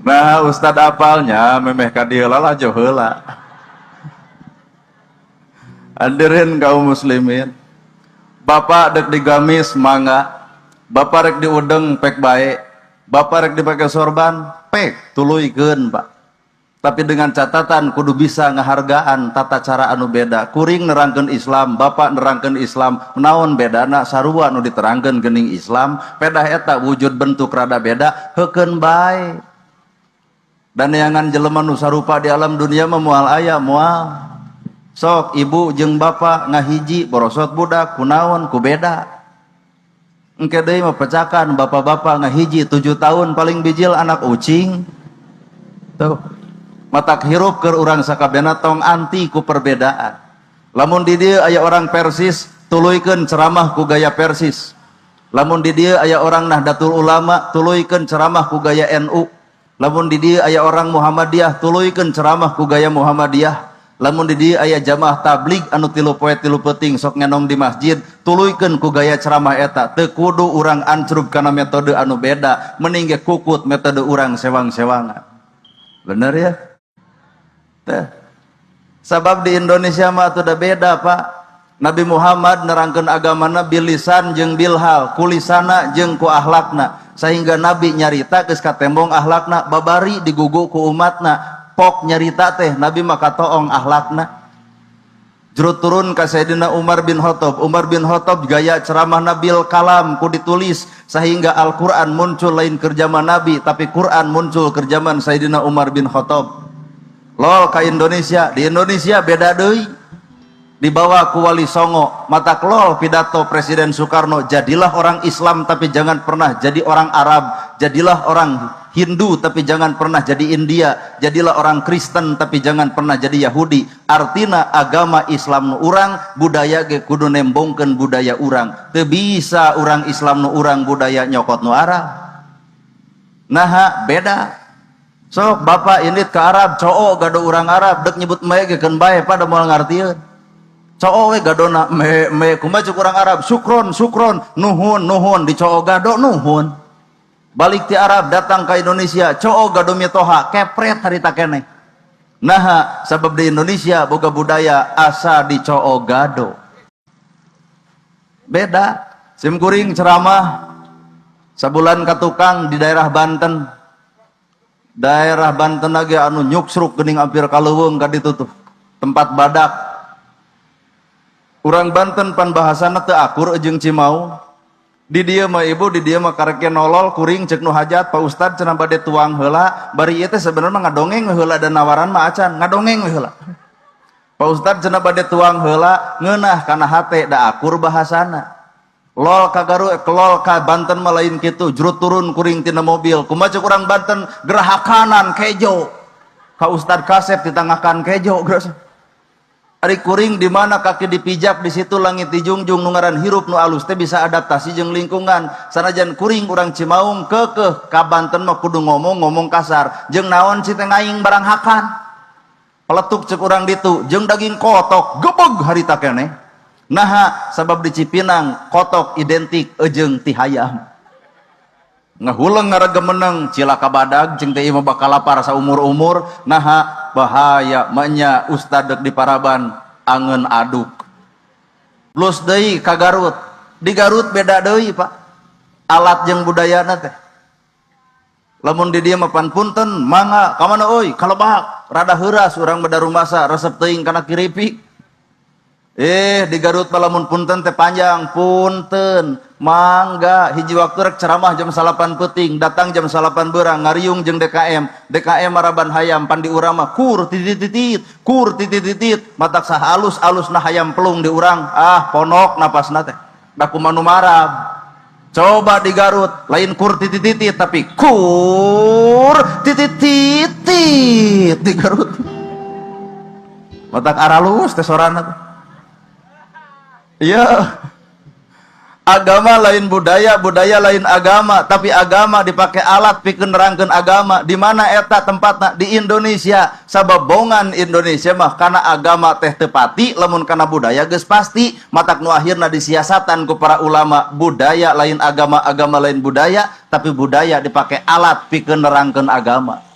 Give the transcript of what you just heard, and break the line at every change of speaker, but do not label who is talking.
Nah, Ustad apalnya memeh ka dieu lah, lalajo heula. Hadirin kaum muslimin, Bapak dek digamis mangga, Bapak rek diudeng pek bae, Bapak rek dipakai sorban pek, tuluykeun, Pak. Tapi dengan catatan kudu bisa ngehargaan tata cara anu beda. Kuring nerangkeun Islam, Bapak nerangkeun Islam, naon bedana? Sarua nu diterangkeun gening Islam, pedah eta wujud bentuk rada beda, heukeun bae. Dan neangan jelema nu sarupa di alam dunia mah moal aya, moal. Sok ibu jeung bapak ngahiji, borosot budak, kunaon ku beda. Engke deui mah pecakan bapak-bapak ngahiji 7 tahun paling bijil anak ucing. Tuh. Matak hirup keur urang sakabehna tong anti ku perbedaan. Lamun di dieu aya orang Persis, tuluykeun ceramah ku gaya Persis. Lamun di dieu aya orang Nahdlatul Ulama, tuluykeun ceramah ku gaya NU. Lamun di dieu aya orang Muhammadiyah, tuluykeun ceramah ku gaya Muhammadiyah. Lamun di dieu aya jamaah tablig anu 3 poe 3 peuting sok ngenong di masjid, tuluykeun ku gaya ceramah eta. Teu kudu urang ancrub kana metode anu beda, mending ge kukut metode urang sewang-sewangan. Bener ya? Teh. Sabab di Indonesia mah atuh da beda, Pak. Nabi Muhammad nerangkeun agamana bilisan jeung bilhal, ku lisana jeung ku akhlakna. Sehingga Nabi nyarita geus katembong akhlakna, babari digugu ku umatna. Pok nyarita teh Nabi mah katoong akhlakna. Jurut turun ka Sayyidina Umar bin Khattab. Umar bin Khattab gaya ceramah bil kalam ku ditulis sehingga Al-Qur'an muncul lain keur zaman Nabi, tapi Quran muncul keur zaman Sayyidina Umar bin Khattab. Lol ka Indonesia, di Indonesia beda deui. Dibawa ku Wali Songo, mata lol pidato Presiden Soekarno, "Jadilah orang Islam tapi jangan pernah jadi orang Arab, jadilah orang Hindu tapi jangan pernah jadi India, jadilah orang Kristen tapi jangan pernah jadi Yahudi." Artina agama Islam nu urang, budaya ge kudu nembongkeun budaya urang. Teu bisa urang Islam nu urang, budaya nyokot nu Arab. Naha beda? Sok bapak indit ke Arab, coo gado urang Arab, dek nyebut me ge keun bae pada moal ngartieun. Coo we gadona me me. Kumaha cek urang Arab? Syukron syukron, nuhun nuhun, di coo gado nuhun. Balik ti Arab datang ke Indonesia, coo gado mitoha, kepret harita keneh. Naha? Sabab di Indonesia boga budaya asa di coo gado. Beda. Sim kuring ceramah sabulan ka tukang di daerah Banten. Daerah Banten lagi anu nyuksruk geuning hampir kaleuweung ka ditu tuh. Tempat badak. Urang Banten pan bahasana teu akur jeung Cimaung. Di dieu mah, Ibu, di dieu mah karek nolol kuring cek nu hajat, "Pak Ustad," cenah, "bade tuang heula." Bari ieu teh sebenarnya ngadongeng heula dan nawaran mah acan, ngadongeng heula. "Pak Ustad," cenah, "bade tuang heula." Ngeunah kana hate da akur bahasana. Lol ka Garut, lol ka Banten mah lain kitu. Jurut turun kuring tina mobil. Kumaha cek urang Banten? Gerahakanan kejo. Ka Ustad Kasep ditangahkan kejo. Geus. Ari kuring di mana kaki dipijak di situ langit dijunjung. Nu ngaran hirup nu alus teh bisa adaptasi jeung lingkungan. Sanajan kuring urang Cimaung, keukeuh ka Banten mah kudu ngomong ngomong kasar. Jeung naon ci teh ngaing barang hakan? Peletuk cek urang ditu, jeung daging kotok, gebeg harita keneh. Naha? Sabab di Cipinang kotok identik jeung ti hayam. Ngahuleng ngaragemeneng, cilaka badag cing teh mah bakal lapar saumur-umur. Naha bahaya manya ustad dek di paraban angen aduk. Plus deui ka Garut, di Garut beda deui, Pak, alat jeung budayana teh. Lamun di dieu mah pan punten, mangga, ka mana euy, ka lebak, rada heuras urang beda rumasa resep teuing kana kiripik. Eh, di Garut mah lamun punten teh panjang, punten, mangga. Hiji waktu rek ceramah jam 9 peuting, datang jam 9 berang, ngariung jeung DKM. DKM maraban hayam, pan di urang mah kur titit titit, kur titit titit, matak sah alus-alus nah hayam pelung di urang, ah ponok napasna teh. Da kumaha nu marab. Coba di Garut, lain kur titit titit tapi kur titit titit di Garut. Matak aralus teh sorana teh. Iya. Agama lain budaya, budaya lain agama, tapi agama dipakai alat pikeun nerangkeun agama. Di mana eta tempatna? Di Indonesia. Sabab bongan Indonesia mah kana agama teh tepati, lamun kana budaya geus pasti. Matak nu akhirna disiasatan ku para ulama, budaya lain agama, agama lain budaya, tapi budaya dipakai alat pikeun nerangkeun agama.